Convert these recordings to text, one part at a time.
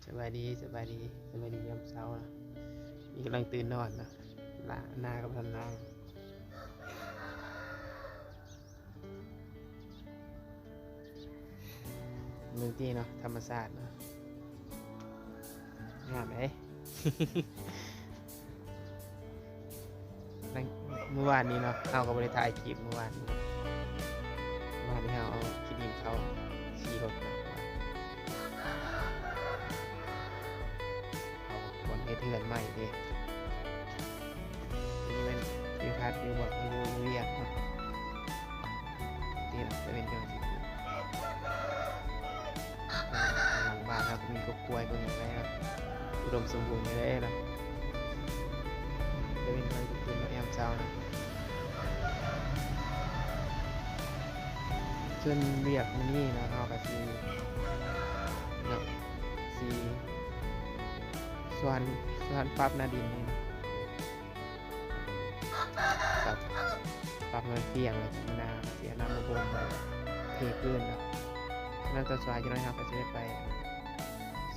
ສະບາຍດີ ສະບາຍດີ ສະບາຍດີຍາມເຊົ້າເນາະ. ນີ້ກຳລັງຕື່ນນອນເນາະ ລາ ໜ້າກໍບໍ່ທັນລ້າງ. ເບິ່ງຕິເນາະ ທຳມະຊາດເນາະ ງາມເດ້. ຫຼັງ ມື້ວານນີ້ເນາະ ເຮົາກໍບໍ່ໄດ້ຖ່າຍຄລິບມື້ວານນີ້ເນາະ. ມື້ວານນີ້ເຮົາເອົາຂີ້ດິນເຂົ້າສີລົດເນາະ ເອົາບ່ອນເຮັດເຮືອນໃໝ່ເດ້. ນີ້ແມ່ນວິວທັດຢູ່ບ່ອນ ຢູ່ວຽກເນາະ. ນີ້ເນາະ ຕາເວັນກຳລັງຊິຂຶ້ນ. ຫຼັງບ້ານເຮົາກໍມີກົກກ້ວຍເບິ່ງໄດ້ເນາະ ອຸດົມສົມບູນຢູ່ເດ້ເນາະ. ຕາເວັນກຳລັງຊິຂຶ້ນເນາະ ຍາມເຊົ້າເນາະ. ສ່ວນວຽກມື້ນີ້ເນາະ ເຮົາກໍຊິເນາະ ຊິສວນ ສວນປັບໜ້າດິນນີ້ເນາະ. ປັບ ປັບໃຫ້ມັນກ້ຽງ ແລ້ວກໍມານາ ເອົານ້ຳມາບົ່ມ ເທພື້ນເນາະ. ສະນັ້ນຕອນສວາຍຈັກໜ້ອຍເຮົາກໍຊິໄດ້ໄປ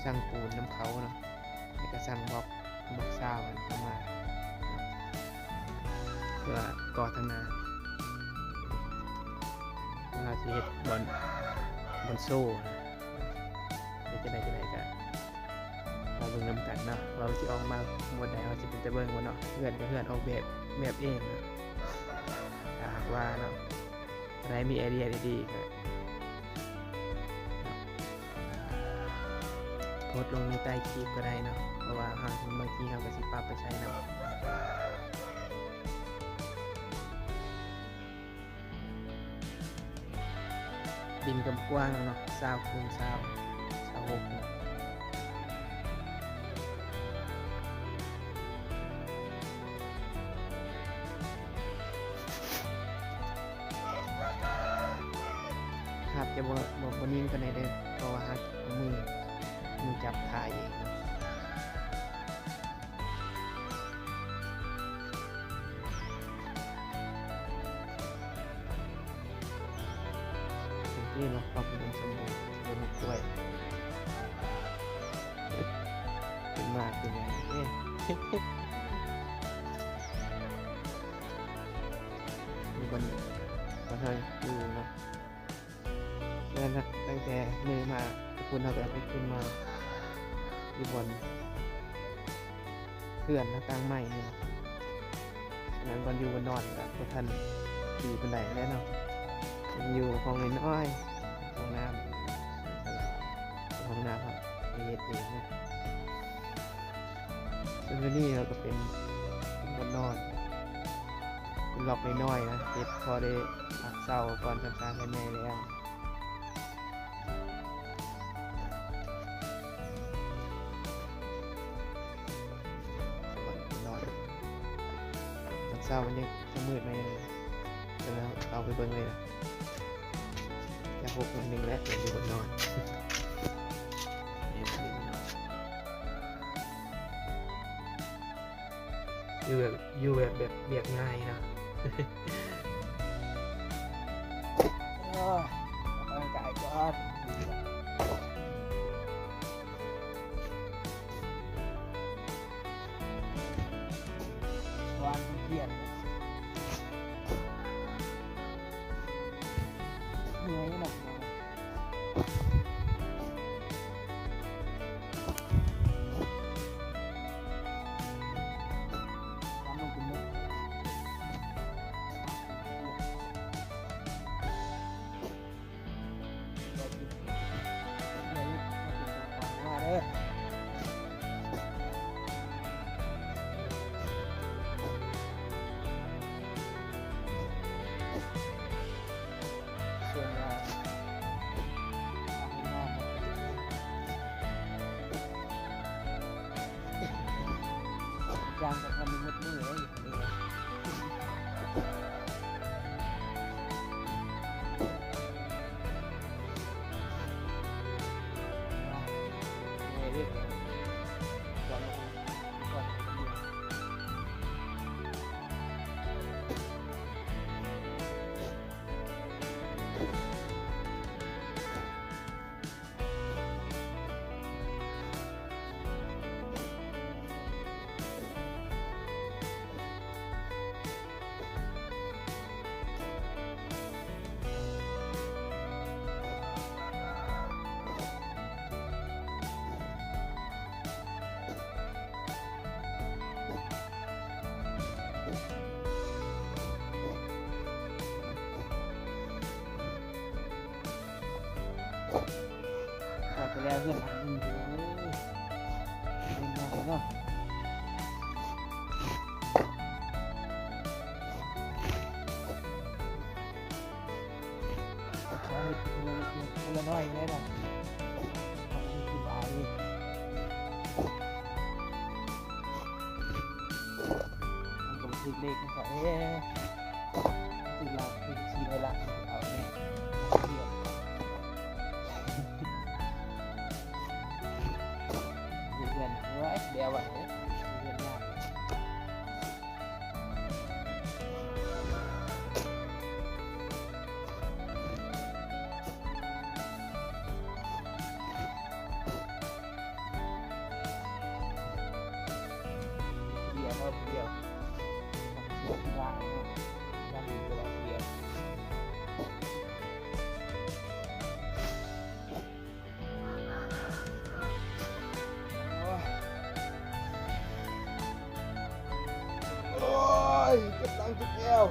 ສັ່ງປູນນຳເຂົາເນາະ ແລ້ວກໍສັ່ງບລັອກ ບລັອກຊາວຫັ້ນເຂົ້າມາ ເພື່ອກໍ່ທາງໜ້າ. ເຮົາຊິເຮັດບ່ອນ ບ່ອນໂຊນະ ເຮັດຈັ່ງໃດ ຈັ່ງໃດກໍ ມາເບິ່ງນຳກັນເນາະ ວ່າມັນຊິອອກມາໝົດໃດ ວ່າຊິເປັນຕາເບິ່ງບໍ່ເນາະ. ເຮືອນກໍເຮືອນອອກແບບ ແບບເອງເນາະ. ຖ້າຫາກວ່າເນາະ ໃຜມີໄອເດຍດີໆ ກໍໂພສລົງໃນໃຕ້ຄລິບກໍໄດ້ເນາະ ເພາະວ່າເຮົາ ບາງທີເຮົາກໍຊິປັບໄປໃຊ້ນຳ. ດິນກໍກວ້າງເນາະ ຊາວຄູນຊາວ ຊາວຫົກເນາະ. ຮັບຈະບໍ່ ບໍ່ ບໍ່ນິ້ມປານໃດເດີ້ ເພາະວ່າຮັບເອົາມື ມືຈັບຖ່າຍເອງເນາະ. ໂອເຄເນາະ ຄວາມອຸດົມສົມບູນ ຕົ້ນໝາກກ້ວຍ ເປັນໝາກເປັນຫຍັງເດ້ ມີບ່ອນ ບ່ອນໃຫ້ຢູ່ເນາະ. ແມ່ນນະ ຕັ້ງແຕ່ມື້ມາພຸ້ນເຮົາກໍໄດ້ຂຶ້ນມາຢູ່ບ່ອນເຮືອນນະ ຫຼັງໃໝ່ນີ້ນະ. ສະນັ້ນບ່ອນຢູ່ບ່ອນນອນກໍບໍ່ທັນດີປານໃດແຫຼະເນາະ ຍັງຢູ່ຫ້ອງນ້ອຍໆ ຫ້ອງນ້ຳ ຫ້ອງນ້ຳເຮົາໄດ້ເຮັດເອງເນາະ. ສ່ວນຕົວນີ້ເນາະ ກໍເປັນບ່ອນນອນ ເປັນລັອກນ້ອຍໆນະ ເຮັດພໍໄດ້ພັກເຊົາກ່ອນ ສ່ຳຊານກັນແດ່ແລ້ວ. ນອນ ຕອນເຊົ້າມັນຍັງ ຍັງມືດແດ່ ແຕ່ວ່າເຂົ້າໄປເບິ່ງເລີຍນະ ຈະຫົກໜ້ອຍໜຶ່ງແຫຼະ ດຽວຊິບໍ່ນອນ ຢູ່ແບບ ຢູ່ແບບ ແບບວຽກງ່າຍເນາະ. ເອີ ອອກກຳລັງກາຍກ່ອນ ວານເກຍດ ເມື່ອຍນະ. ຈ້າງກັນທຳໝົດມື້ເລີຍ. ເ ໄປແລ້ວເຮືອນຫຼັງໜຶ່ງ ເອີ ເປັນຫຍັງເນາະ ເຮັດເທື່ອລະໜ້ອຍໄດ້ດອກ ເຮົາເຮັດຫຼາຍ ມັນກໍບໍ່ຖືກເລກ ມັນກໍ ເອ ຖືກຫຼັກ ຖືກສີ່ຮ້ອຍຫຼັກ ເອົາແນ່ ເຮັດເຮືອນ ໂອ້ຍ ແລ້ວວ່າ ເຮັດເຮືອນຍາກ. ໂອ້ຍ ເຈັບຫຼັງເຈັບແອວ.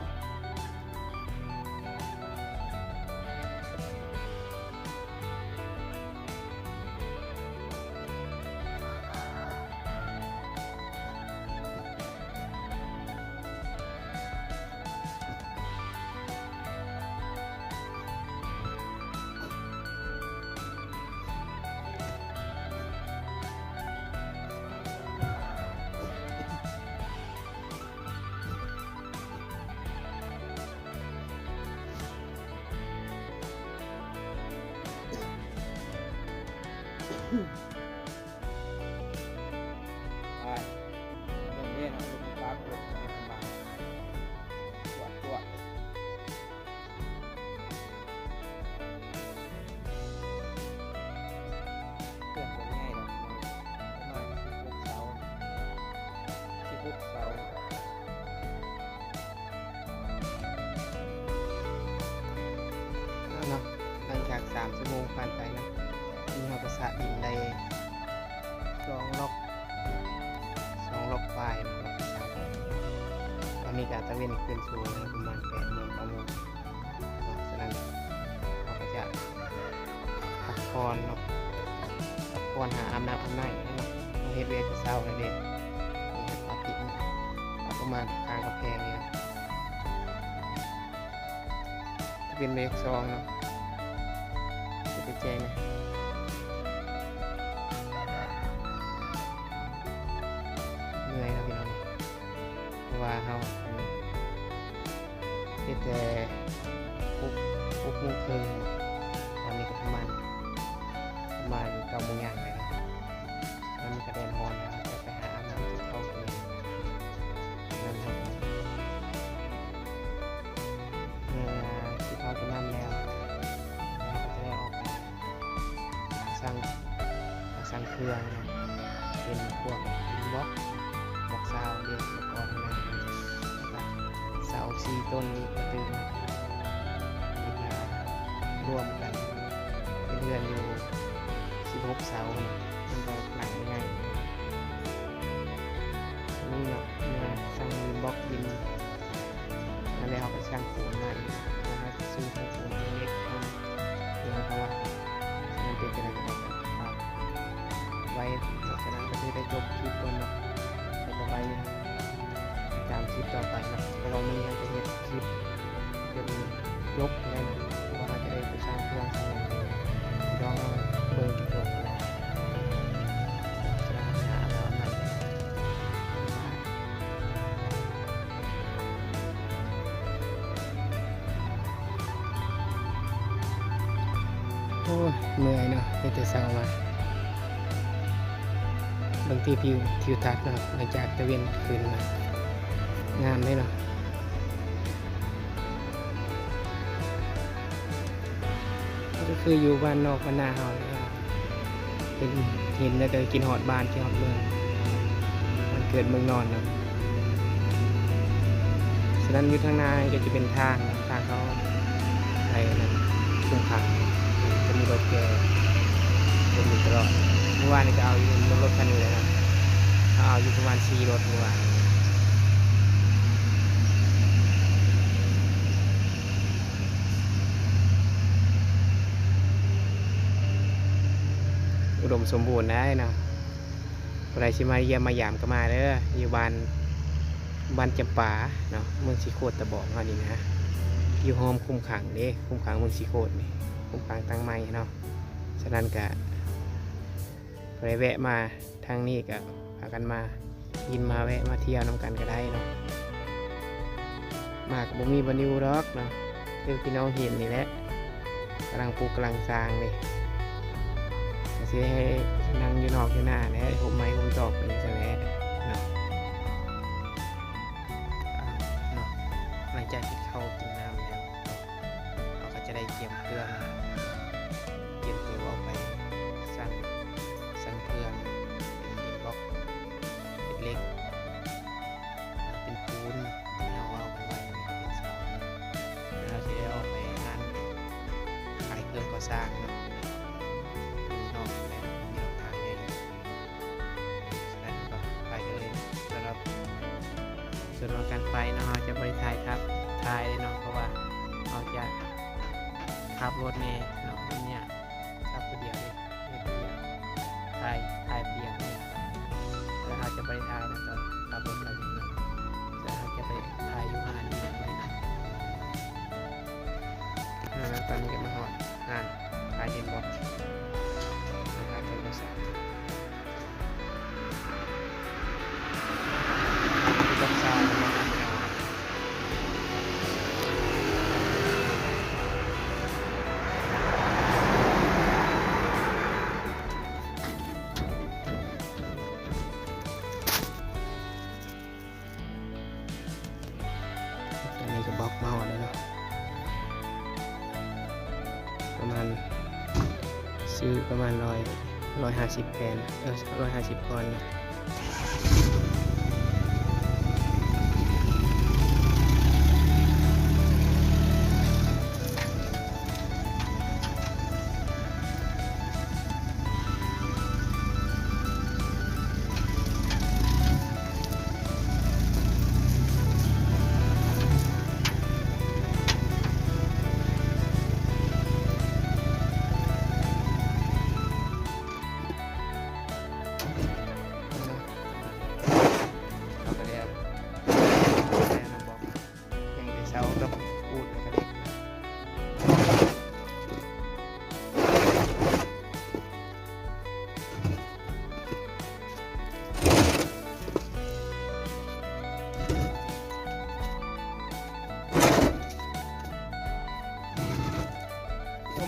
ໄປ ເບິ່ງເດ້ເນາະ ລົງປັບລົງສະບາຍ ກວດ ກວດ ເຄື່ອງບໍ່ໃຫຍ່ດອກ ປະມານສິບຫົກເສົາ ສິບຫົກເສົາ. ເນາະ ຫຼັງຈາກສາມຊົ່ວໂມງຜ່ານໄປເນາະ ນີ້ເຮົາກໍສະດິນໄດ້ສອງລັອກ ສອງລັອກປາຍເນາະ ລັອກທີ່ສາມ ຕອນນີ້ກໍຕາເວັນຂຶ້ນສູງແລ້ວ ປະມານແປດໂມງ ເກົ້າໂມງເນາະ ສະນັ້ນເຮົາກໍຈະ ພັກຜ່ອນເນາະ ພັກຜ່ອນ ຫາອາບນ້ຳອາບໃນເນາະ ເຮົາເຮັດວຽກແຕ່ເຊົ້າແລ້ວເດ້ ນີ້ເຮັດພາຕິດ ອາບປະມານຂ້າງກຳແພງນີ້ ເປັນເລກສອງເນາະ ຈະໄປແຈ້ງ ເມື່ອຍແລ້ວພີ່ນ້ອງ ເພາະວ່າເຮົາ ເຮັດແຕ່ຫົກ ຫົກໂມງເຄິ່ງ ຕອນນີ້ກໍປະມານ ປະມານເກົ້າໂມງຢ່າງແລ້ວເນາະ ມັນກໍແດດຮ້ອນແລ້ວ ຈະໄປຫາອາບນ້ຳກິນເຂົ້າກິນຫຍັງ ນັ້ນເນາະ ເມື່ອກິນເຂົ້າກິນນ້ຳແລ້ວ ເຮົາກໍຈະໄດ້ອອກໄປ ມາສັ່ງ ມາສັ່ງເຄື່ອງເນາະ ເປັນພວກບລັອກ ບລັອກຊາວເດ້ ແລ້ວກໍທາງນັ້ນ ແລ້ວກໍເສົາສີ່ຕົ້ນນີ້ກະຕື່ມ ແລ້ວກໍລວມກັນເປັນເຮືອນຢູ່ສິບຫົກເສົາເນາະ ມັນກໍຫຼັງໃຫຍ່ ນີ້ເນາະ ມາສັ່ງບລັອກດິນ ແລ້ວເຮົາກໍສັ່ງປູນມາອີກ ແລ້ວເຮົາຊິຊື້ທັງປູນທັງເຫຼັກທັງຫຍັງ ເພາະວ່າມັນເປັນຈັ່ງໃດກໍໄດ້ຝາກໄວ້ເນາະ. ສະນັ້ນກໍຊິໄດ້ຈົບຄລິບກ່ອນເນາະ ແລ້ວກໍໄວ້ຕິດຕາມຄລິບຕໍ່ໄປເນາະ ເພາະວ່າມື້ນີ້ເຮົາຈະເຮັດຄລິບຈົນຈົບແລ້ວ ວ່າເຮົາຈະໄດ້ໄປສັ່ງເຄື່ອງສັ່ງຫຍັງ ລອງເອົາເບິ່ງທຸກຄົນເນາະ. ສະນັ້ນຫາແລ້ວອັນໃໝ່. ໂອ້ຍ ເມື່ອຍເນາະ ເຮັດແຕ່ເຊົ້າມາ. ເບິ່ງທີ່ວິວທິວທັດເນາະ ຫຼັງຈາກຕາເວັນຂຶ້ນມາ ງາມເດ້ເນາະ. ກໍຄືຢູ່ບ້ານນອກບ້ານນາເຮົານີ້ ເຫັນ ເຫັນແລ້ວກໍຄິດຮອດບ້ານ ຄິດຮອດເມືອງ ບ້ານເກີດເມືອງນອນເນາະ. ສະນັ້ນຢູ່ທາງໜ້ານີ້ກໍຈະເປັນທາງ ທາງເຂົ້າໄປນັ້ນ ຄຸ້ມຄ່າ ຈະມີລົດແກ່ລົດຢູ່ຕະຫຼອດ. ມື້ວານນີ້ກໍເອົາຢູ່ ລົດຄັນນີ້ແຫຼະເນາະ ເອົາຢູ່ປະມານສີ່ລົດມື້ວານ. ອຸດົມສົມບູນໄດ໋ເນາະ. ຜູ້ໃດຊິມາຢ້ຽມມາຢາມກໍມາເດີ ຢູ່ບ້ານ ບ້ານຈຳປາເນາະ ເມືອງສີໂຄດຕະບອງເຮົານີ້ນະ ຢູ່ໂຮມຄຸມຂັງເດ້ ຄຸມຂັງເມືອງສີໂຄດນີ້ ຄຸມຂັງຕັ້ງໃໝ່ເນາະ. ສະນັ້ນກະ ຜູ້ໃດແວະມາທາງນີ້ກໍພາກັນມາ ຍິນມາແວະມາທ່ຽວນຳກັນກໍໄດ້ເນາະ. ໝາກບໍ່ມີບ່ອນຢູ່ດອກເນາະ ຄືພີ່ນ້ອງເຫັນນີ້ແຫຼະ ກຳລັງປຸກກຳລັງສ້າງເດ້. ກໍຊິໃຫ້ນັ່ງຢູ່ນອກຢູ່ໜ້າແຫຼະ ຮົ່ມໄມ້ຮົ່ມຕອກໄປຈັ່ງຊັ້ນແຫຼະເນາະ. ເນາະ ຫຼັງຈາກກິນເຂົ້າກິນນ້ຳແລ້ວ ເຮົາກໍຈະໄດ້ກຽມເຄື່ອງ ກຽມໂຕອອກໄປສ້າງ ສ້າງເຄື່ອງ ເປັນດິນບລັອກ ເປັນເຫຼັກ ເປັນປູນ ທີ່ເຮົາເອົາໄປໄວ້ເປັນເສົາ ແລ້ວເຮົາຊິໄດ້ອອກໄປງານຂາຍເຄື່ອງກໍ່ສ້າງເນາະ ຢູ່ນອກແລ້ວ ຢູ່ນອກທາງໃຫຍ່. ສະນັ້ນກໍໄປກັນເລີຍ. ສຳລັບສ່ວນຂອງການໄປເນາະ ເຮົາຈະບໍ່ໄດ້ຖ່າຍທັບ ຖ່າຍເນາະ ເພາະວ່າເຮົາຈະຂັບລົດແດ່ເນາະ ມັນຍາກ ຂັບຜູ້ດຽວເດ້ ເຮັດຜູ້ດຽວ ຖ່າຍ ຖ່າຍຜູ້ດຽວນີ້ ແລ້ວເຮົາຈະບໍ່ໄດ້ຖ່າຍນະ ຕອນຂັບລົດໄປເນາະ ແຕ່ເຮົາຈະໄປຖ່າຍຢູ່ຮ້ານອີ່ຫຍັງໄວ້ນະ. ອ່າ ຕອນນີ້ກໍມາຮອດຮ້ານຂາຍເຫັນບໍ່ ຮ້ານເປັນກະສາ ອັນນີ້ກໍບລັອກມາຮອດແລ້ວເນາະ ປະມານ ຊື້ປະມານຮ້ອຍ ຮ້ອຍຫ້າສິບແຜ່ນ ເອີ ຮ້ອຍຫ້າສິບກ້ອນເນາະ. ເຮົາກໍໄດ້ເອົາ ໄດ້ນຳບອກ ຍັງແຕ່ເສົາກັບປູນແລ້ວກໍເຫຼັກ.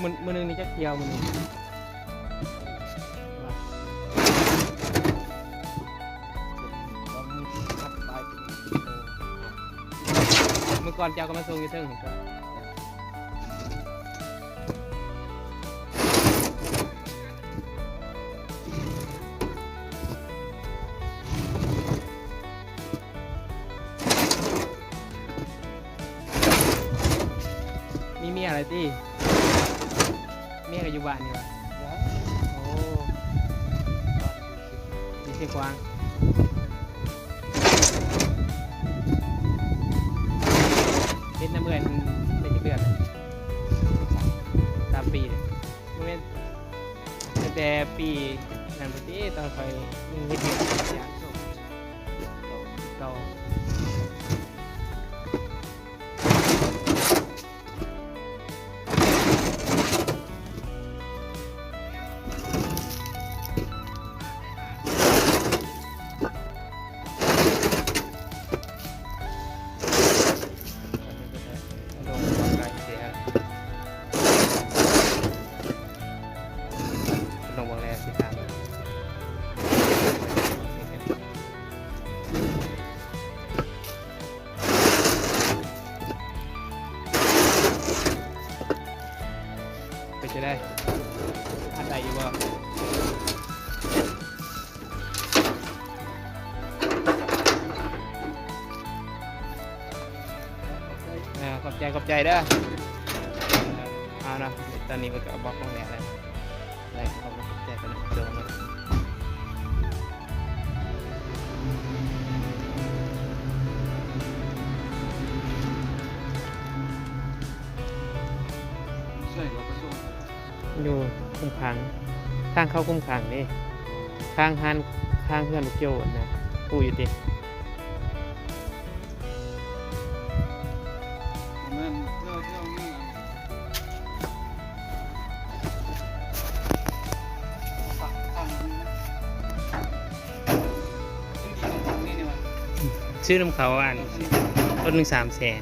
ມື້ ມື້ໜຶ່ງນີ້ຈັກທ່ຽວມື້ໜຶ່ງ? ມື້ກ່ອນເຈົ້າກໍມາສົ່ງຢູ່ເທິງພຸ້ນຕົວະ. ມີເມຍແລ້ວຕິ? ເມຍກໍຢູ່ບ້ານນີ້ຫວາ? ໂອ້ ຢູ່ຊຽງຂວາງ. ເຮັດນຳເອື້ອຍໄດ້ຈັກເດືອນ? ສາມປີ. ບໍ່ແມ່ນ ຕັ້ງແຕ່ປີນັ້ນພຸ້ນຕິ ຕອນຂ້ອຍຍັງເຮັດວຽກຢູ່ສະຫຍາມໂຊກ ເກົ່າ. ເປັນຈັ່ງໃດ? ອັດໄດ້ຢູ່ບໍ່? ອ່າ ຂອບໃຈ ຂອບໃຈເດີ. ເອົາເນາະ ຕອນນີ້ເພິ່ນກໍເອົາບລັອກລົງແລ້ວ. ໄດ້ ຂອບໃຈເພິ່ນເນາະ ໂດຍ. ຢູ່ຄຸມຂັງ. ທາງເຂົ້າຄຸ້ມຂ້າງເດ້ ທາງຮ້ານ ທາງເຮືອນລູກໂຈ້ນະ ຮູ້ຢູ່ຕິ? ຊື້ນຳເຂົາອັນ ລົດໜຶ່ງສາມແສນ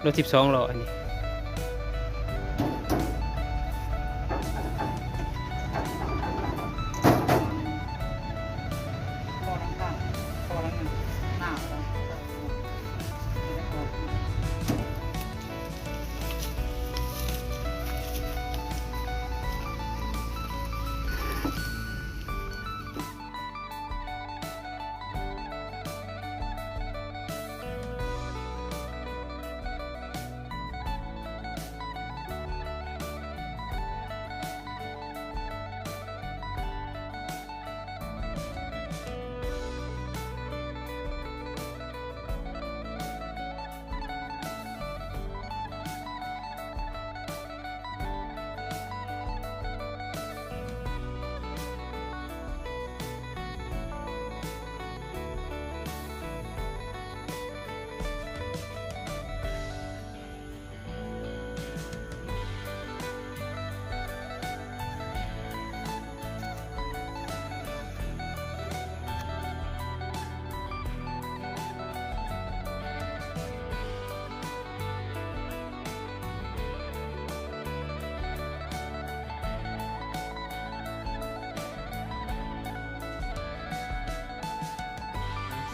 ລົດສິບສອງລໍ້ອັນນີ້.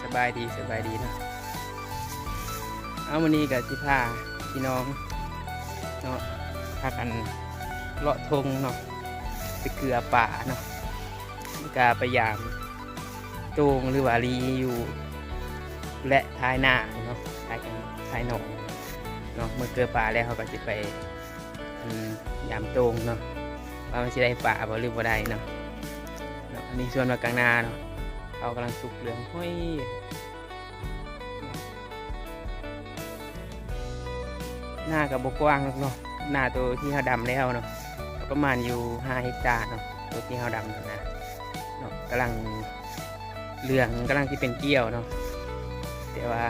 ສະບາຍດີ ສະບາຍດີເນາະ. ເອົາ ມື້ນີ້ກໍຊິພາພີ່ນ້ອງເນາະ ພາກັນເລາະທົ່ງເນາະ ໄປເກືອປາເນາະ ແລ້ວກະໄປຢາມໂຕ່ງ ຫຼືວ່າລີຢູ່ ແລະ ທ້າຍນາເນາະ ທ້າຍກັນ ທ້າຍໜອງເນາະ. ເມື່ອເກືອປາແລ້ວ ເຮົາກໍຊິໄປ ອັນ ຢາມໂຕ່ງເນາະ ວ່າມັນຊິໄດ້ປາບໍ່ ຫຼືບໍ່ໄດ້ເນາະ. ເນາະ ອັນນີ້ສ່ວນວ່າກາງນາເນາະ ເຂົາກຳລັງສຸກເຫຼືອງຫ້ອຍ. ນາກໍບໍ່ກວ້າງດອກເນາະ ນາໂຕທີ່ເຮົາດຳແລ້ວເນາະ ກໍປະມານຢູ່ຫ້າເຮັກຕາເນາະ ໂຕທີ່ເຮົາດຳນະເນາະ. ກຳລັງເຫຼືອງ ກຳລັງຊິເປັນກ່ຽວເນາະ ແຕ່ວ່າ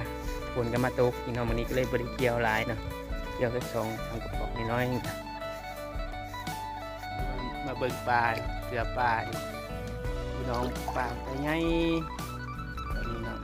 ຝົນກໍມາຕົກອີກເນາະ ມື້ນີ້ກໍເລີຍບໍ່ໄດ້ກ່ຽວຫຼາຍເນາະ ກ່ຽວແຄ່ສອງສາມກະບອກນ້ອຍໆ. ມາເບິ່ງປາ ເກືອປາ ພີ່ນ້ອງ ປາກະໃຫຍ່ແບບນີ້ເນາະ.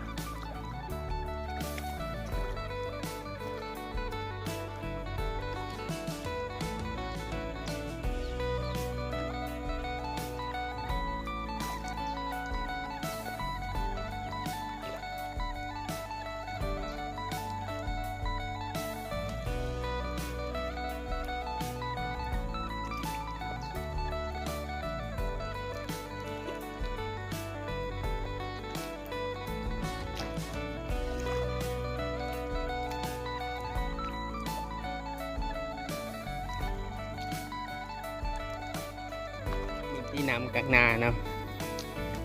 ທີ່ນ້ຳກາງນາເນາະ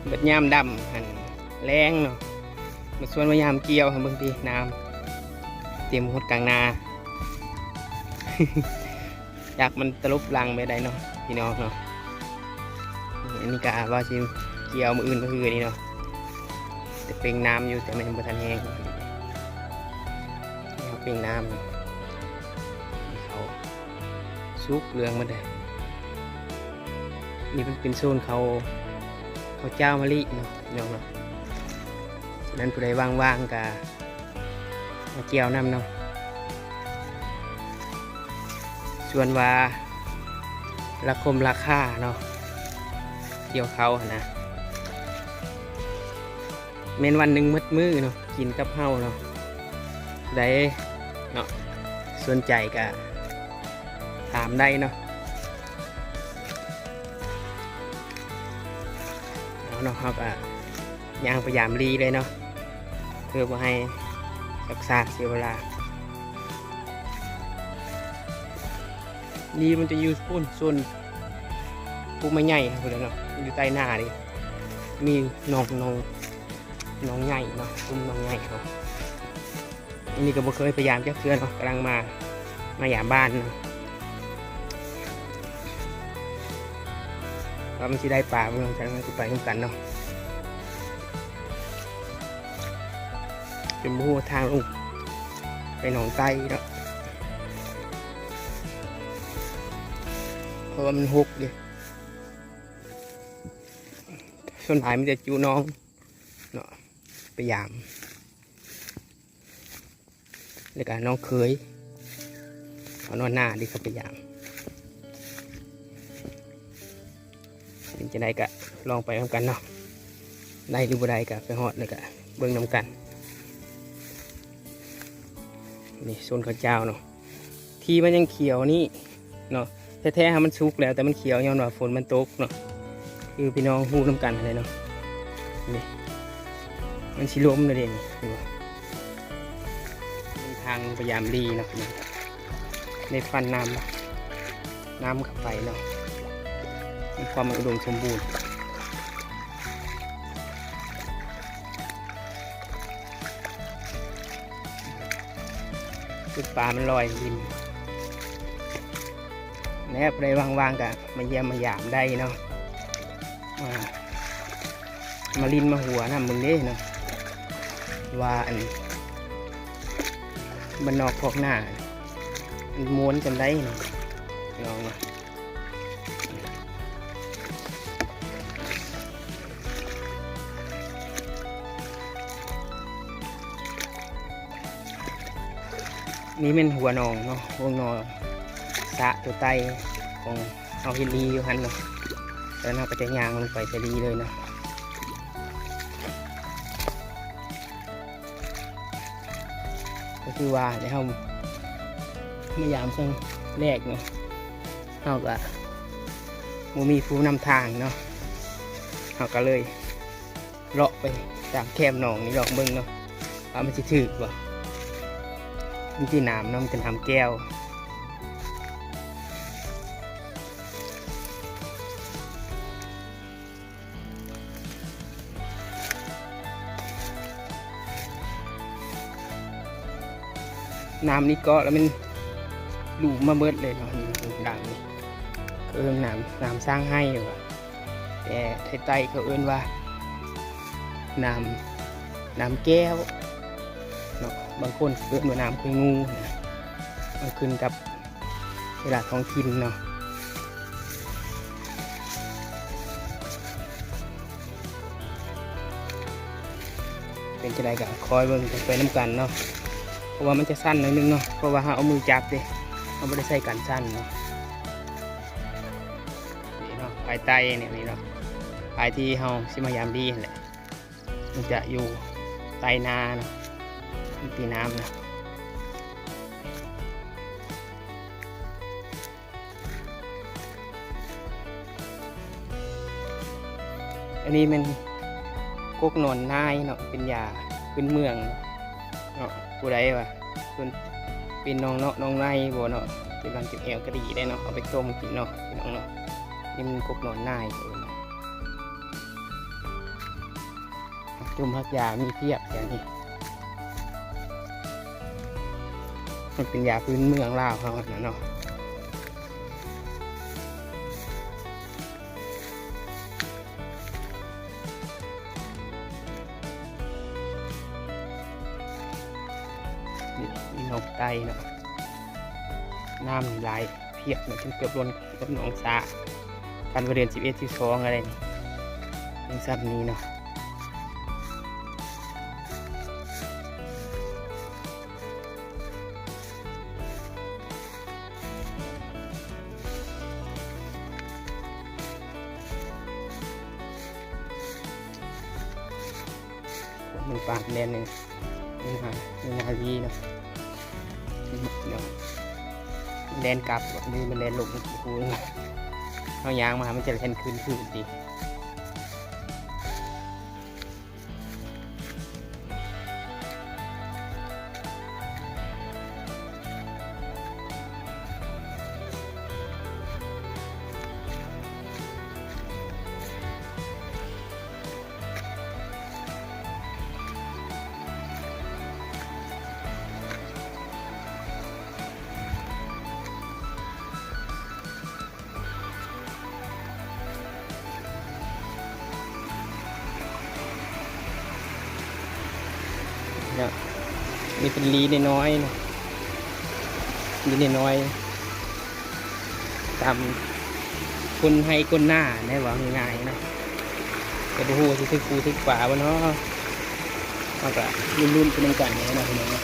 ເບິດຍາມດຳຫັ້ນແລ້ງເນາະ ມາຊວນມາຍາມກ່ຽວ ເບິ່ງຕິ ນ້ຳເຕັມຮອດກາງນາ ຈັກມັນຕະຫຼົບຫຼັງແບບໃດເນາະ ພີ່ນ້ອງເນາະ. ອັນນີ້ກະວ່າຊິກ່ຽວມື້ອື່ນມື້ຮືນີ້ເນາະ ແຕ່ເປັ່ງນ້ຳຢູ່ ແຕ່ມັນຍັງບໍ່ທັນແຫ້ງ ເຮົາເປັ່ງນ້ຳ ເຂົາສຸກເຫຼືອງໝົດເລີຍ. ນີ້ເປັນ ເປັນໂຊນເຂົາ ເຂົາເຈົ້າມະລິເນາະ ພີ່ນ້ອງເນາະ. ສະນັ້ນຜູ້ໃດວ່າງໆກະ ມາກ່ຽວນຳເນາະ. ສ່ວນວ່າລາຄົມລາຄາເນາະ ກ່ຽວເຂົ້າຫັ້ນນະ ແມ່ນວັນໜຶ່ງໝົດມື້ເນາະ ກິນກັບເຮົາເນາະ. ໃດເນາະ ສົນໃຈກະຖາມໄດ້ເນາະ. ເອົາເນາະ ເຮົາກະ ຍ່າງໄປຢາມລີເລີຍເນາະ ເພື່ອບໍ່ໃຫ້ຊັກຊ້າເສຍເວລາ. ລີມັນຈະຢູ່ພຸ້ນ ໂຊນພູໄມ້ໃຫຍ່ພຸ້ນແຫຼະເນາະ ຢູ່ໃຕ້ໜ້າເດ້ ມີໜອງ ໜອງ ໜອງໃຫຍ່ເນາະ ລຸ່ມໜອງໃຫຍ່ເນາະ. ອັນນີ້ກໍບໍ່ເຄີຍໄປຢາມຈັກເທື່ອເນາະ ກຳລັງມາ ມາຢາມບ້ານເນາະ. ວ່າມັນຊິໄດ້ປາບໍ່ ເຮົາຊິໄປນຳກັນເນາະ. ຈົນບໍ່ຮູ້ທາງລົງໄປໜອງໄຕ້ເນາະ ເພາະວ່າມັນຫົກເດ້. ສ່ວນຫຼາຍມີແຕ່ຈຸໜອງເນາະ ໄປຢາມ. ແລ້ວກະນ້ອງເຂີຍ ເຂົານອນນາເດ້ ເຂົາໄປຢາມ. ເປັນຈັ່ງໃດກະລອງໄປນຳກັນເນາະ ໄດ້ຫຼືບໍ່ໄດ້ກະໄປຮອດແລ້ວກະເບິ່ງນຳກັນ. ນີ້ ໂຊນເຂົ້າເຈົ້າເນາະ ທີ່ມັນຍັງຂຽວນີ້ເນາະ ແທ້ໆ ຫາມັນສຸກແລ້ວ ແຕ່ມັນຂຽວຍ້ອນວ່າຝົນມັນຕົກເນາະ ຄືພີ່ນ້ອງຮູ້ນຳກັນຫັ້ນແຫຼະເນາະ. ນີ້ ມັນຊິລົ້ມແລ້ວເດ້ນີ້ ເຫັນບໍ່? ເປັນທາງໄປຢາມລີເນາະ ໄດ້ຟັນນ້ຳ ນ້ຳເຂົ້າໄປເນາະ ມີຄວາມອຸດົມສົມບູນ. ຄືປາມັນລອຍລິນ ແລ້ວຜູ້ໃດວ່າງໆກະມາຢ້ຽມມາຢາມໄດ້ເນາະ ອ່າ ມາຫຼິ້ນມາຫົວນຳເບິ່ງເດ້ເນາະ ວ່າອັນບ້ານນອກຄອກນາ ມັນມ່ວນສ່ຳໃດເນາະ ພີ່ນ້ອງເນາະ. ນີ້ແມ່ນຫົວໜອງເນາະ ຫົວໜອງສະຕົວໃຕ້ຂອງເຮົາເຮັດລີຢູ່ຫັ້ນເນາະ ແລ້ວເຮົາກະຈະຍ່າງລົງໄປໃສ່ລີເລີຍເນາະ. ກໍຄືວ່າໄດ້ເຮົາມາຢາມຄັ້ງແລກເນາະ ເຮົາກະບໍ່ມີຜູ້ນຳທາງເນາະ ເຮົາກະເລີຍເລາະໄປຕາມແຄມໜອງນີ້ລອງເບິ່ງເນາະ ວ່າມັນຊິຖືກບໍ່. ມັນມີແຕ່ນ້ຳເນາະ ມີແຕ່ນ້ຳແກ້ວ. ນ້ຳນີ້ເກາະແລ້ວມັນຫຼູມມາເບິດເລີຍເນາະ ນີ້ນ້ຳນີ້ ເອີ້ນນ້ຳ ນ້ຳຊ້າງໄຫ້ວ່າ ແຕ່ໄທໃຕ້ເຂົາເອີ້ນວ່ານ້ຳ ນ້ຳແກ້ວເນາະ ບາງຄົນເອີ້ນວ່ານ້ຳຂ້ອຍງູນະ ມັນຂຶ້ນກັບ ເວລາທ້ອງຖິ່ນເນາະ ເປັນຈັ່ງໃດກະຄອຍເບິ່ງໄປນຳກັນເນາະ ເພາະວ່າມັນຈະສັ່ນໜ້ອຍໜຶ່ງເນາະ ເພາະວ່າເຮົາເອົາມືຈັບເດ້ ເຮົາບໍ່ໄດ້ໃສ່ກັນສັ່ນເນາະ. ນີ້ເນາະ ພາຍໃຕ້ນີ້ ນີ້ເນາະ ພາຍທີ່ເຮົາຊິມາຢາມລີຫັ້ນແຫຼະ ມັນຈະຢູ່ໃຕ້ນາເນາະ ມັນຕິດນ້ຳເນາະ. ອັນນີ້ແມ່ນກົກໜອນນາຍເນາະ ເປັນຢາພື້ນເມືອງເນາະ ຜູ້ໃດວ່າເປັນ ເປັນໜອງເນາະໜອງໃນບໍ່ເນາະ ເຈັບຫຼັງເຈັບແອວກະດີໄດ້ເນາະ ເອົາໄປຕົ້ມກິນເນາະ ພີ່ນ້ອງເນາະ. ນີ້ມັນກົກໜອນນາຍ ຕົ້ມຮັກຢາມີພຽບແຖວນີ້ ມັນເປັນຢາພື້ນເມືອງລາວເຮົາຫັ້ນນະເນາະ. ນີ້ ນີ້ໜອງໄຕ້ເນາະ ນ້ຳນີ້ຫຼາຍ ພຽບເນາະ ຈົນເກືອບລົ້ນກັບໜອງສາ ຄັນວ່າເດືອນສິບເອັດ ສິບສອງ ອະໄລນີ້ ຍັງຊ່ຳນີ້ເນາະ. ເບິ່ງປາກແລ່ນນີ້ ນີ້ນາ ນີ້ນາລີເນາະ ເນາະ ແລ່ນກັບ ນີ້ມັນແລ່ນລົງ ເຮົາຍ່າງມາມັນຈະແລ່ນຄືນຄືນຕິ. ເ ເນາະ ມີເປັນຫຼີນ້ອຍໆເນາະ ຫຼີນ້ອຍໆ ຕາມກົ້ນໄຮ່ກົ້ນນາແຫຼະ ເວົ້າງ່າຍໆເນາະ ແຕ່ບໍ່ຮູ້ວ່າຊິຖືກປູຖືກປາບໍ່ເນາະ ເຮົາກະລຸ້ນໆໄປນຳກັນເນາະພີ່ນ້ອງເນາະ.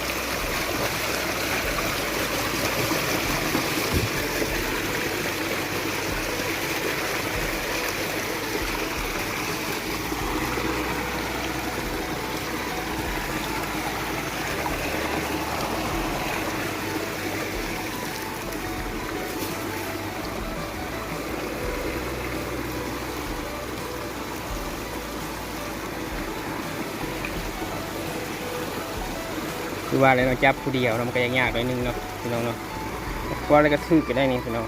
ຄືວ່າແຫຼະເນາະ ຈັບຜູ້ດຽວເນາະ ມັນກະຍາກໆໜ້ອຍໜຶ່ງເນາະ ພີ່ນ້ອງເນາະ ວ່າແລ້ວກະຖືກກະໄດ້ນີ້ພີ່ນ້ອງ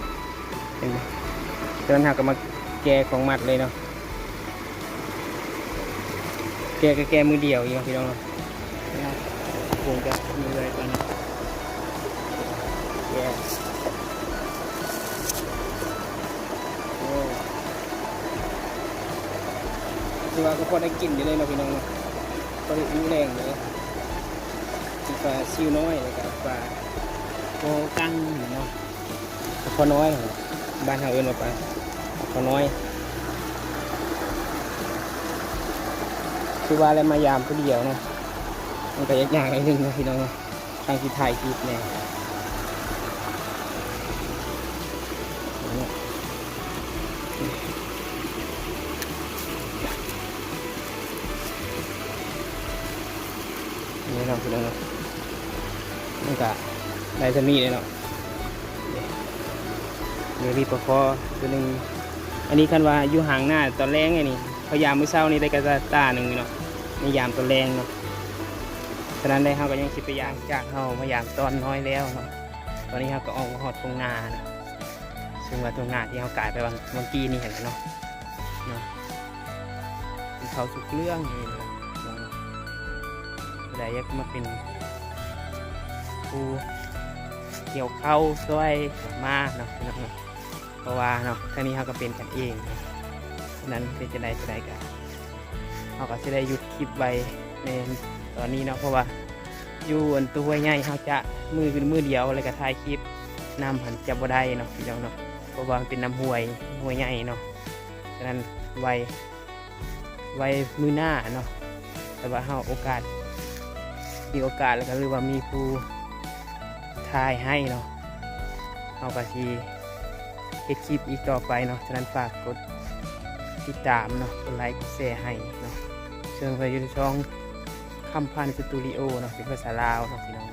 ເຫັນບໍ່? ສະນັ້ນເຮົາກະມາແກ່ຂອງມັດເລີຍເນາະ. ແກ່ກະແກ່ມືດຽວອີກເນາະພີ່ນ້ອງເນາະ ຄົງຈະມືໄວກວ່ານີ້ ແກ່ ໂອ້ ຖືວ່າກະພໍໄດ້ກິນຢູ່ເລີຍເນາະພີ່ນ້ອງເນາະ ພໍໄດ້ອີ່ແຮງເລີຍ ມີປາຊິວນ້ອຍ ແລ້ວກະປາຄໍກັງເນາະ. ປາຄໍນ້ອຍ ບ້ານເຮົາເອີ້ນວ່າປາຄໍນ້ອຍ ຄືວ່າແຫຼະ ມາຢາມຜູ້ດຽວເນາະ ມັນກະຍາກໆໜ້ອຍໜຶ່ງເນາະພີ່ນ້ອງເນາະ ທັງຊິຖ່າຍຄລິບແດ່ ນີ້ເນາະພີ່ນ້ອງເນາະ ມັນກະໄດ້ສ່ຳນີ້ເລີຍເນາະ. ນີ້ ມີປາຄໍໂຕໜຶ່ງ ອັນນີ້ຄັນວ່າຢູ່ຫາງນາຕອນແລງນີ້ ເຮົາຢາມມື້ເຊົ້ານີ້ໄດ້ກະຕາໜຶ່ງເນາະ ນີ້ຢາມຕອນແລງເນາະ ສະນັ້ນແຫຼະ ເຮົາກະຍັງຊິໄປຢາມ ຈາກເຮົາມາຢາມຕອນນ້ອຍແລ້ວເນາະ ຕອນນີ້ເຮົາກະອອກມາຮອດທົ່ງນາເນາະ ເຊິ່ງວ່າທົ່ງນາທີ່ເຮົາກາຍໄປຫວ່າງ ຫວ່າງກີ້ນີ້ຫັ້ນແຫຼະເນາະ ເນາະ ເປັນເຂົ້າສຸກເລື່ອງນີ້ເນາະ ຜູ້ໃດຢາກມາເປັນຜູ້ກ່ຽວເຂົ້າຊ່ອຍມາເນາະ ພີ່ນ້ອງເນາະ ເພາະວ່າເນາະ ທາງນີ້ເຮົາກະເປັນກັນເອງເນາະ ສະນັ້ນເປັນຈັ່ງໃດຈັ່ງໃດກະ ເຮົາກະຊິໄດ້ຢຸດຄລິບໄວ້ໃນຕອນນີ້ເນາະ ເພາະວ່າຢູ່ອັນໂຕຫ້ວຍໃຫຍ່ ເຮົາຈະມື ມືດຽວ ແລ້ວກະຖ່າຍຄລິບນຳຫັ້ນຈະບໍ່ໄດ້ເນາະ ພີ່ນ້ອງເນາະ ເພາະວ່າມັນເປັນນ້ຳຫ້ວຍ ຫ້ວຍໃຫຍ່ເນາະ ສະນັ້ນໄວ້ ໄວ້ມື້ໜ້າເນາະ ແຕ່ວ່າເຮົາໂອກາດ ມີໂອກາດ ແລ້ວກະ ຫຼືວ່າມີຜູ້ຖ່າຍໃຫ້ເນາະ ເຮົາກະຊິເຮັດຄລິບອີກຕໍ່ໄປເນາະ ສະນັ້ນຝາກກົດຕິດຕາມເນາະ ກົດໄລກ໌ ກົດແຊໃຫ້ເນາະ ເຊີນໄປຢູ່ໃນຊ່ອງຄຳພັນສະຕູດິໂອເນາະ ເປັນພາສາລາວເນາະ ພີ່ນ້ອງ.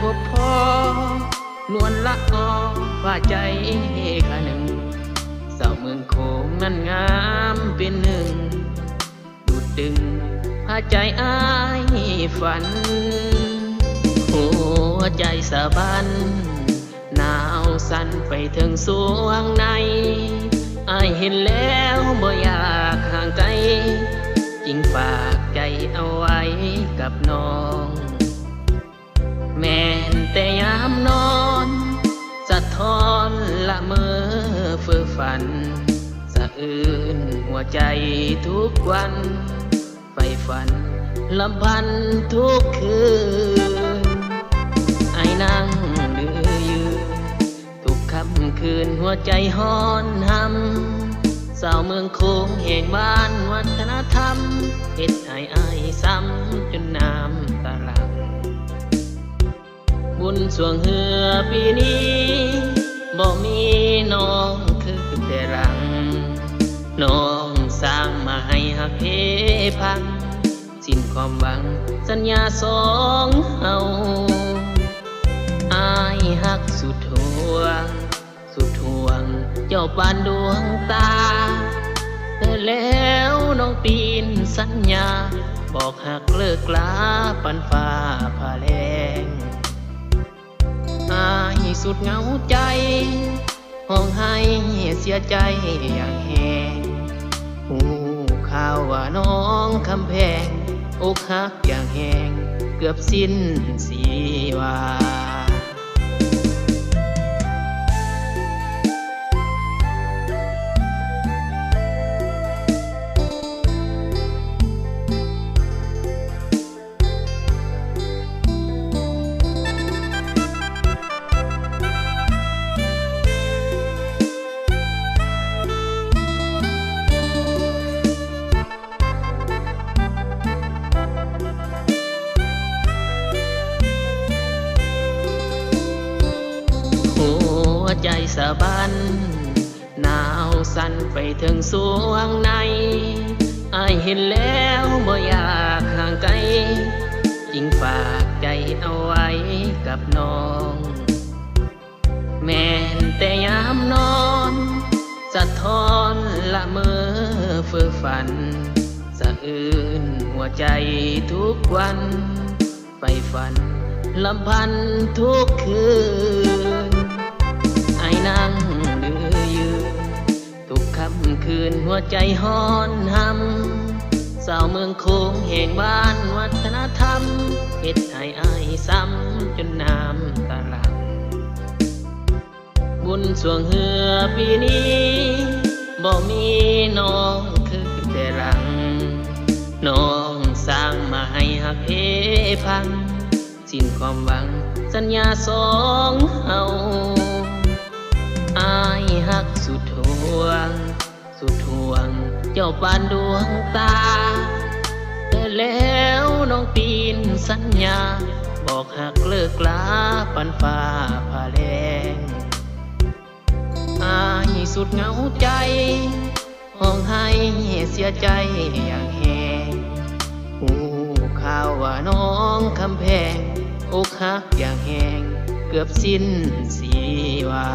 ບໍ່ພໍ ນວນລະອອ ພາໃຈຂ້າໜຶ່ງ ສາວເມືອງໂຂງນັ້ນງາມເປັນໜຶ່ງ ດູດດຶງພາໃຈອ້າຍຝັນ ຫົວໃຈສະບັນ ໜາວສັ່ນໄປເຖິງສວງໃນ ອ້າຍເຫັນແລ້ວບໍ່ຢາກຫ່າງໄກ ຈຶ່ງຝາກໃຈເອົາໄວ້ກັບນ້ອງ ແມ່ນແຕ່ຍາມນອນ ສະທ້ອນລະເມີເຟີຝັນ ສະເອີນຫົວໃຈທຸກວັນ ໃຝ່ຝັນລຳພັນທຸກຄືນ ອ້າຍນັ່ງຫຼືຢືນ ທຸກຄ່ຳຄືນຫົວໃຈຮ້ອນຮຳ ສາວເມືອງໂຂງແຫ່ງບ້ານວັດທະນະທຳ ເຮັດໃຫ້ອ້າຍຊ້ຳຈົນນ້ຳຕາຫຼັ່ງ ບຸນຊ່ວງເຮືອປີນີ້ ບໍ່ມີນ້ອງຄືແຕ່ຫຼັງ ນ້ອງສ້າງມາໃຫ້ຮັກເພພັງ ສິ້ນຄວາມຫວັງສັນຍາສອງເຮົາ ອ້າຍຮັກສຸດຫົວ ສຸດຫ່ວງເຈົ້າປານດວງຕາ ແຕ່ແລ້ວນ້ອງປີ້ນສັນຍາ ບອກຮັກເລີກລາປັນຟ້າຜ່າແລງ ອ້າຍສຸດເຫງົາໃຈ ຮ້ອງໄຫ້ເສຍໃຈຢ່າງແຮງ ຮູ້ຂ່າວວ່ານ້ອງຄຳແພງ ອົກຫັກຢ່າງແຮງ ເກືອບສິ້ນຊີວາ. ຫົວໃຈສະບັນ ໜາວສັ່ນໄປເຖິງສວງໃນ ອ້າຍເຫັນແລ້ວບໍ່ຢາກຫ່າງໄກ ຈຶ່ງຝາກໃຈເອົາໄວ້ກັບນ້ອງ ແມ່ນແຕ່ຍາມນອນ ສະທ້ອນລະເມີເຟີຝັນ ສະເອີນຫົວໃຈທຸກວັນ ໃຝ່ຝັນລຳພັນທຸກຄືນ ອ້າຍນັ່ງຫຼືຢືນ ທຸກຄ່ຳຄືນຫົວໃຈຮ້ອນຮຳ ສາວເມືອງໂຂງແຫ່ງບ້ານວັດທະນະທຳ ເຮັດໃຫ້ອ້າຍຊ້ຳຈົນນ້ຳຕາຫຼັ່ງ ບຸນຊ່ວງເຮືອປີນີ້ ບໍ່ມີນ້ອງຄືແຕ່ຫຼັງ ນ້ອງສ້າງມາໃຫ້ຮັກເພພັງ ສິ້ນຄວາມຫວັງສັນຍາສອງເຮົາ ອ້າຍຮັກສຸດຫ່ວງ ສຸດຫ່ວງເຈົ້າປານດວງຕາ ແຕ່ແລ້ວນ້ອງປີ້ນສັນຍາ ບອກຮັກເລີກລາປັນຟ້າຜ່າແລງ ອ້າຍສຸດເຫງົາໃຈ ຮ້ອງໄຫ້ເສຍໃຈຢ່າງແຮງ ຮູ້ຂ່າວວ່ານ້ອງຄຳແພງ ອົກຫັກຢ່າງແຮງ ເກືອບສິ້ນຊີວາ.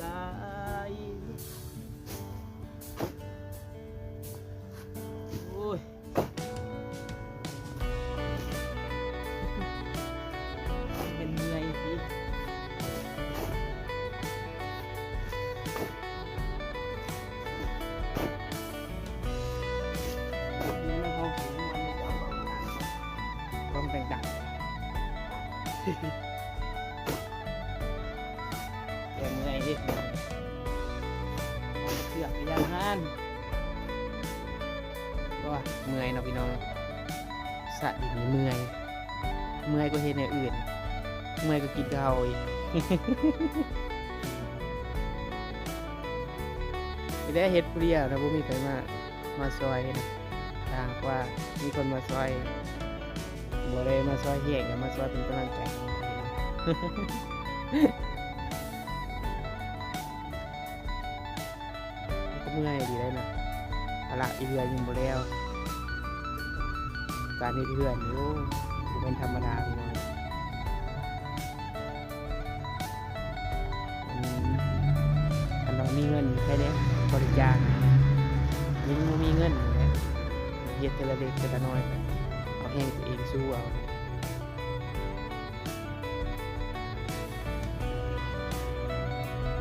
ກາຍ ໂອ້ຍ ເປັນເມື່ອຍຕິ ຕ້ອງແຕ່ງຕັ້ງ ແກ່ເມື່ອຍເດ້ ເຊືອກຢູ່ຢ່າງຫັ້ນ ໂອ້ຍ ເມື່ອຍເນາະພີ່ນ້ອງ ສະດິນນີ້ເມື່ອຍ ເມື່ອຍກວ່າເຮັດແນວອື່ນ ເມື່ອຍກວ່າກິນເຂົ້າອີກ ໄດ້ເຮັດຜູ້ດຽວນະ ບໍ່ມີໃຜມາ ມາຊ່ອຍນະ ຖ້າຫາກວ່າມີຄົນມາຊ່ອຍ ບໍ່ໄດ້ມາຊ່ອຍແຮງ ກໍມາຊ່ອຍເປັນກຳລັງໃຈ ກໍເມື່ອຍດີໄດ໋ນະ ພາລະທີ່ເຮືອນຍັງບໍ່ແລ້ວ ການເຮັດເຮືອນນີ້ ໂອ້ ບໍ່ແມ່ນທຳມະດາ ພີ່ນ້ອງ. ອືມ ຄັນວ່າມີເງິນໃຜແດ່ບໍລິຈາກ ຍັງບໍ່ມີເງິນນີ້ແຫຼະ ເຮັດເທື່ອລະເລັກເທື່ອລະນ້ອຍ ເອົາແຮງຕົວເອງສູ້ເອົາ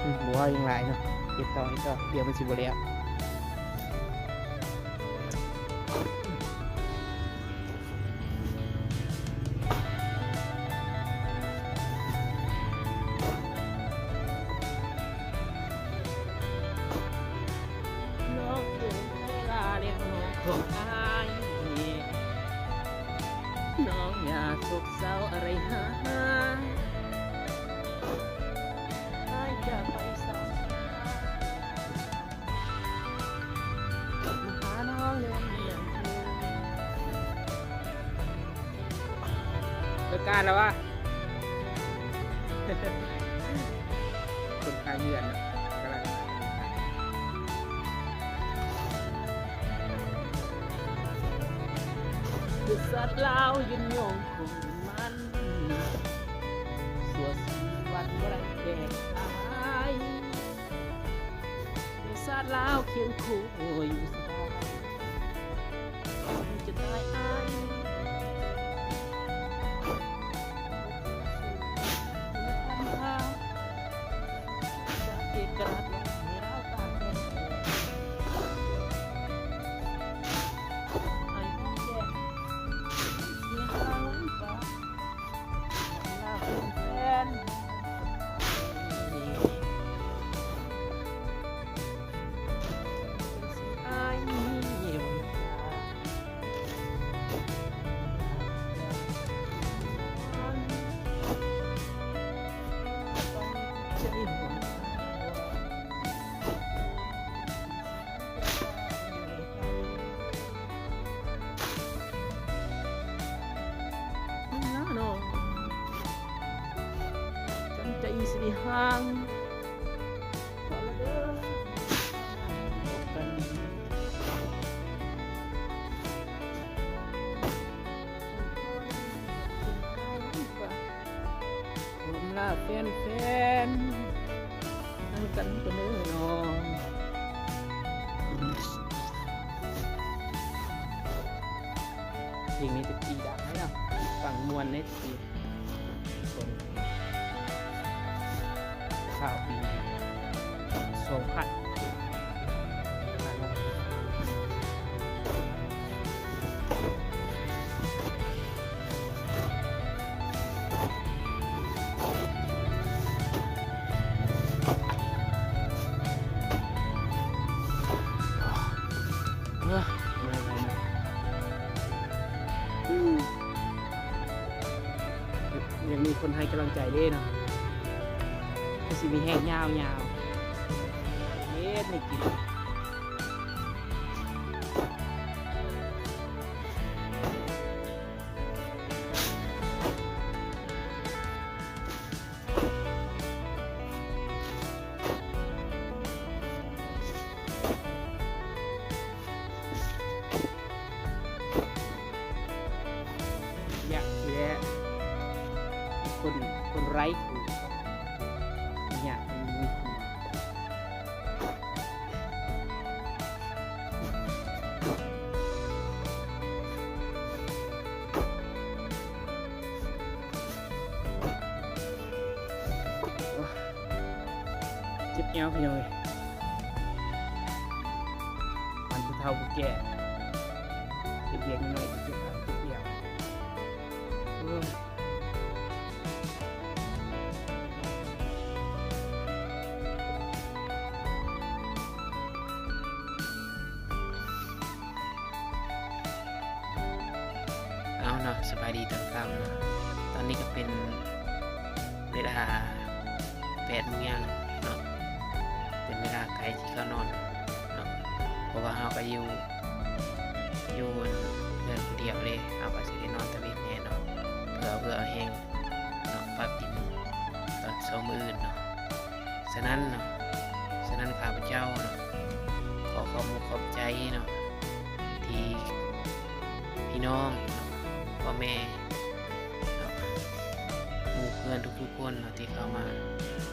ອືມ ບໍ່ເວົ້າຫຍັງຫຼາຍເນາະ ເຮັດຕໍ່ ເຮັດຕໍ່ ດຽວມັນຊິບໍ່ແລ້ວ. ນ້ອງເອີຍ ໄດ້ລາແລ້ວນ້ອງຂອງອ້າຍ ນ້ອງຢ່າໂສກເສົ້າອະໄລຫາ ອ້າຍຈະໄປສາ ມາຫານ້ອງເລື່ອງເລື່ອງ ເລີກການແລ້ວວະ ຄົນຂາຍເຮືອນນະ ກຳລັງ ຄືສັດລາວຍືນຍົງຄົງ ມັນ ຊົ່ວຊີວິດບໍ່ໄດ້ແຕກສາຍ ສາດລາວຄຽງຄູ່ຢູ່ສະບາຍ ຈະຕາຍອ້າຍ ເອກະລາດລາວຕາແດງ ໄອ້ນ້ອງແດງ ເສຍງລາວ ເນາະ ຈັນໄຈສິລິຫາງ ພໍລະເດີ ພົບກັນ ຄວາມລາແຟນໆ ນຳກັນເດີນ້ອງ ເພງນີ້ແຕ່ກີ້ດັງເນາະ ຟັງມ່ວນເດ້ ຂ່າວປີສອງພັນ ເອີ ເມື່ອຍ ເມື່ອຍ ອືມ ຍັງມີຄົນໃຫ້ກຳລັງໃຈເດ້ເນາະ ຄືຊິມີແຮງຍາວໆ ເຮັດໃຫ້ກິນ. ຢາກຊິແຫຼະ ຄົນ ຄົນໄຮ້ຄູ່ ຢາກມີ ເຈັບແອວພີ່ນ້ອງເອີຍ ອັນຜູ້ເຖົ້າຜູ້ແກ່ ເຮັດວຽກນ້ອຍໆ ເຈັບແອວ ເຈັບແອວ ໂອ້ຍ. ເອົາເນາະ ສະບາຍດີຕອນຄ່ຳເນາະ ຕອນນີ້ກໍເປັນເວລາແປດໂມງແລງເນາະ ເປັນເວລາໃກ້ຊິເຂົ້ານອນເນາະ ເພາະວ່າເຮົາກໍຢູ່ ຢູ່ເຮືອນຜູ້ດຽວເດ້ ເຮົາກໍຊິໄດ້ນອນຕະເວັນແດ່ເນາະ ເພື່ອເຫື່ອແຮງເນາະ ປັບດິນຕອນເຊົ້າມື້ອື່ນເນາະ. ສະນັ້ນເນາະ ສະນັ້ນຂ້າພະເຈົ້າເນາະ ຂໍຂອບອົກຂອບໃຈເນາະ ທີ່ພີ່ນ້ອງເນາະ ພໍ່ແມ່ເນາະ ໝູ່ເພື່ອນທຸກໆຄົນເນາະ ທີ່ເຂົ້າມາ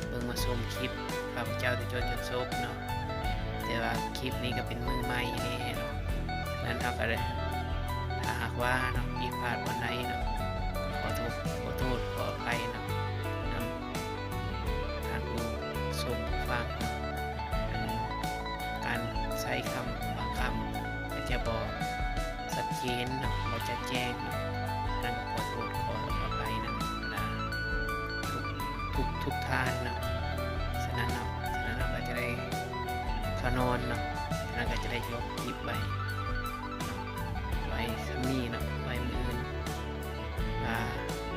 ເບິ່ງມາຊົມຄລິບຂ້າພະເຈົ້າແຕ່ຕົ້ນຈົນຈົບເນາະ ແຕ່ວ່າຄລິບນີ້ກໍເປັນມືໃໝ່ແດ່ເນາະ ສະນັ້ນເຮົາກໍໄດ້ ຖ້າຫາກວ່າເນາະ ຜິດພາດບ່ອນໃດເນາະ ຂໍໂທດ ຂໍໂທດ ຂໍອະໄພເນາະ ນຳ ທ່ານຜູ້ຊົມຜູ້ຟັງ ອັນ ການໃຊ້ຄຳບາງຄຳອາດຈະບໍ່ຊັດເຈນເນາະ ບໍ່ຈະແຈ້ງເນາະ ນັ້ນກໍຂໍໂທດຂໍອະໄພນຳບັນດາທຸກ ທຸກ ທຸກທ່ານເນາະ ສະນັ້ນເນາະ ສະນັ້ນເຮົາກໍຈະໄດ້ເຂົ້ານອນເນາະ ສະນັ້ນກໍຈະໄດ້ຈົບຄລິບໄວ້ ໄວ້ສ່ຳນີ້ເນາະ ໄວ້ມື້ອື່ນ ຖ້າ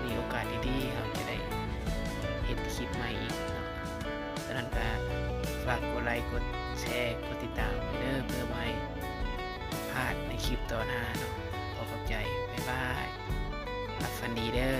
ມີໂອກາດດີໆ ເຮົາຈະໄດ້ເຮັດຄລິບໃໝ່ອີກເນາະ ສະນັ້ນກໍຝາກກົດໄລ ກົດແຊ ກົດຕິດຕາມເດີ ເພື່ອບໍ່ໃຫ້ພາດໃນຄລິບຕໍ່ໜ້າເນາະ ຂໍຂອບໃຈ ບາຍບາຍ ຫຼັບຝັນດີເດີ.